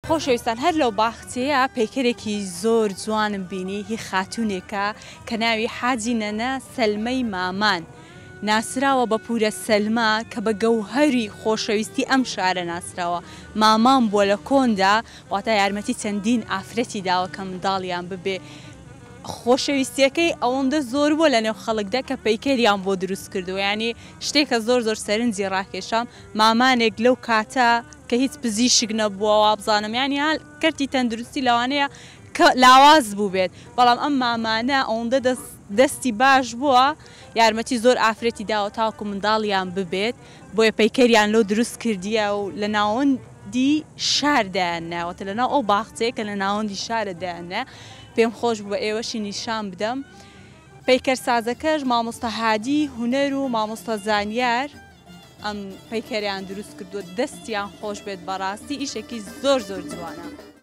خۆشەویستان هەر لەو باخچەیە پەیکەرێکی زۆر جوانم بینی هی خاتوونێکە کە ناوی حاجی نەنە سەلمەی مامان ناسراوە بە پورە سەلما کە بە گەوهەری خۆشەویستی ئەم شارە ناسراوە مامان بووە لە کۆندا واتا یارمەتی چەندین ئافرەتی داوە کە منداڵیان ببێ خۆشەویستیەکەی ئەوەندە زۆر بووە لەنێو خەڵکدا کە پەیکەریان بۆ دروست کردووە یانی شتێکە زۆر زۆر سەرنجی ڕاکێشام مامانێک لەو کاتە کە هیچ پزیشک نەبووە وابزانم یانی کەرتی تەندروستی لەوانەیە کە لاواز بووبێت بەڵام ئەم مامانە ئەوەندە دەست دەستی باش بووە یارمەتی زۆر ئافرەتی داوە تاوەکو منداڵیان ببێت بۆیە پەیکەریان لۆ دروست کردیە و لە ناوەندی شار دایان ناوەتە لە ناو ئەو باخچەیە کە لە ناوەندی شارە دایان نا پێم خۆش بوو بە ئێوەشی نیشان بدەم پەیکەرسازەکەش مامۆستا هادی هونەر و مامۆستا زانیار ئەم پەیکەریان دروست کردووە دەستیان خۆش بێت بەڕاستی ئیشێکی زۆر زۆر جوانە.